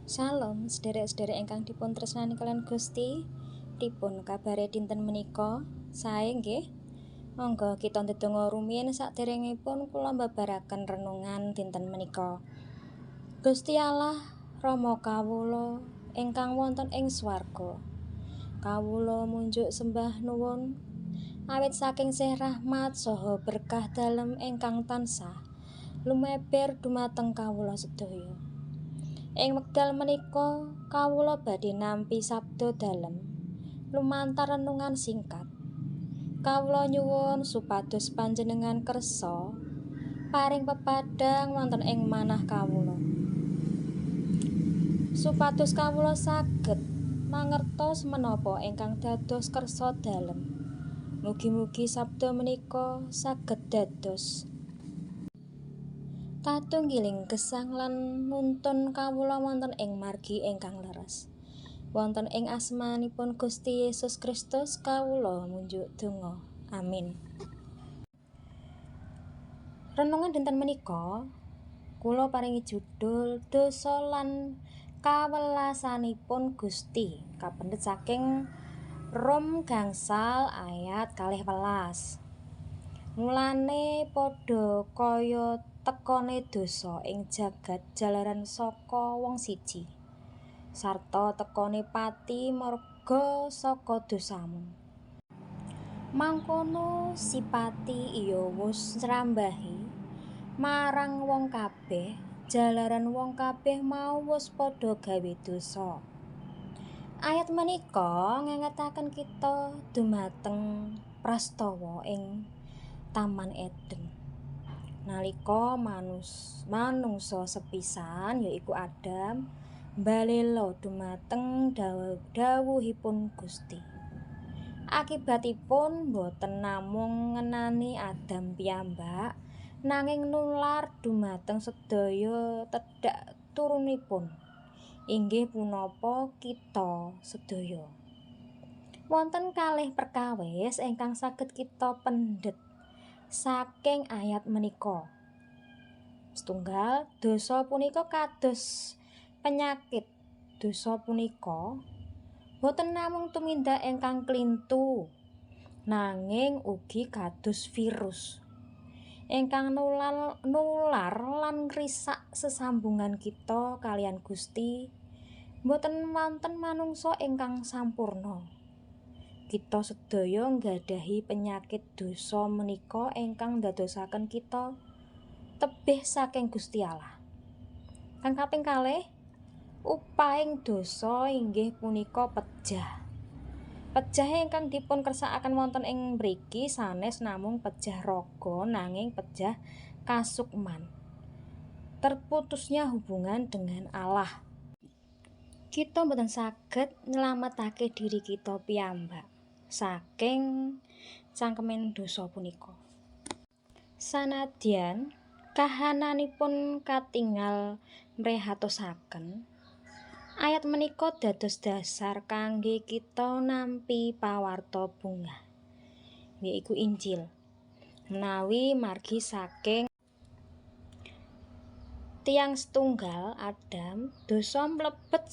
Shalom sederek-sederek ingkang dipun tresnani kaliyan Gusti. Pripun kabare dinten menika? Sae nggih. Monggo kita ndedonga rumiyin saderengipun kula mbabaraken renungan dinten menika. Gusti Allah Rama kawula ingkang wonten ing swarga. Kawula munjuk sembah nuwun awit saking sih rahmat saha berkah dalem ingkang tansah lumeber dumateng kawula sedaya. Ing wekdal menika kawula badhe nampi sabda dalem lumantar renungan singkat. Kawula nyuwun supados panjenengan kersa paring pepadhang wonten ing manah kawula. Supados kawula saged mangertos menapa ingkang dados kersa dalem. Mugi-mugi sabda menika saged dados tatunggiling gesang lan nuntun kawula wonten ing margi ingkang leres. Wonten ing asmanipun Gusti Yesus Kristus kawula munjuk donga. Amin. Renungan dinten menika kula paringi judul Dosa lan Kawelasanipun Gusti, kapendhet saking Rom gangsal ayat 12. Mulane padha kaya tekone dosa ing jagat jalaran saka wong siji, sarta tekone pati marga saka dosamu. Mangkono sipati iya wus nrambahi marang wong kabeh jalaran wong kabeh mau wus padha gawe dosa. Ayat menika ngengetaken kita dumateng prastawa ing Taman Eden. Nalika manungsa sepisan, yaiku Adam, mbalela dumateng dawuhipun Gusti. Akibatipun boten namung ngenani Adam piyambak, nanging nular dumateng sedaya tedhak turunipun, inggih punapa kita sedaya. Wonten kalih perkawis ingkang saged kita pendhet saking ayat menika. Setunggal, dosa punika kados penyakit. Dosa punika boten namung tumindak ingkang klintu, nanging ugi kados virus ingkang nular lan ngrisak sesambungan kita kaliyan Gusti. Boten wonten manungsa ingkang sampurna. Kita sedaya nggadhahi penyakit dosa menika ingkang ndadosaken kita tebih saking Gusti Allah. Kang kaping kalih, upahing dosa inggih punika pejah. Pejah ingkang dipun kersakaken wonten ing mriki sanes namung pejah raga, nanging pejah kasukman. Terputusnya hubungan dengan Allah. Kita mboten saged nylametake diri kita piyambak saking cangkeming dosa punika. Sanadyan kahananipun katingal mrehatosaken, ayat menika dados dasar kangge kita nampi pawarta bungah, yaiku Injil. Menawi margi saking tiyang setunggal Adam, dosa mlebet,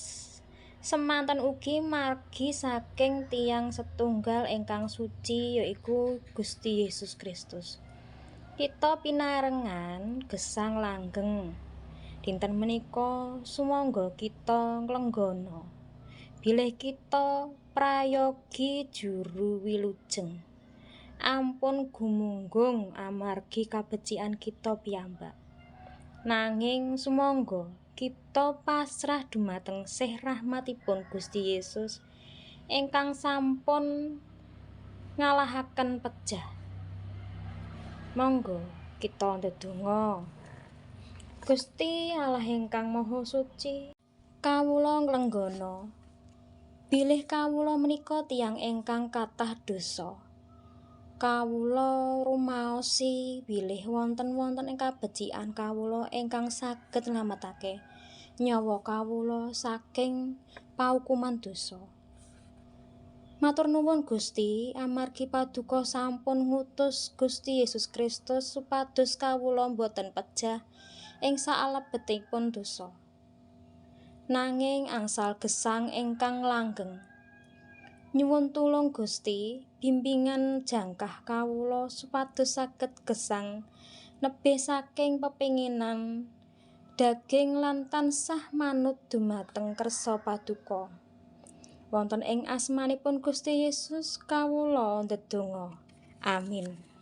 semanten ugi margi saking tiyang setunggal ingkang suci, yaiku Gusti Yesus Kristus, kita pinarengan gesang langgeng. Dinten menika sumangga kita nglenggana bilih kita prayogi juru wilujeng. Ampun gumunggung amargi kabecikan kita piyambak, nanging sumangga kita pasrah dumateng sih rahmatipun Gusti Yesus ingkang sampun ngalahaken pejah. Monggo kita ndedonga. Gusti Allah ingkang Maha Suci, kawula nglenggana bilih kawula menika tiyang ingkang kathah dosa. Kawula rumaosi bilih wonten-wonten ing kabecikan kawula ingkang saged nglametake nyawa kawula saking paukuman dosa. Matur nuwun, Gusti, amargi Paduka sampun ngutus Gusti Yesus Kristus supados kawula boten pejah ing salebetipun dosa. Nanging angsal gesang ingkang langgeng. Nyuwun tulung Gusti, bimbingan jangkah kawula supados saged gesang nebih saking pepinginan daging lan tansah manut dumateng kersa Paduka. Wonten ing asmanipun Gusti Yesus kawula ndedonga. Amin.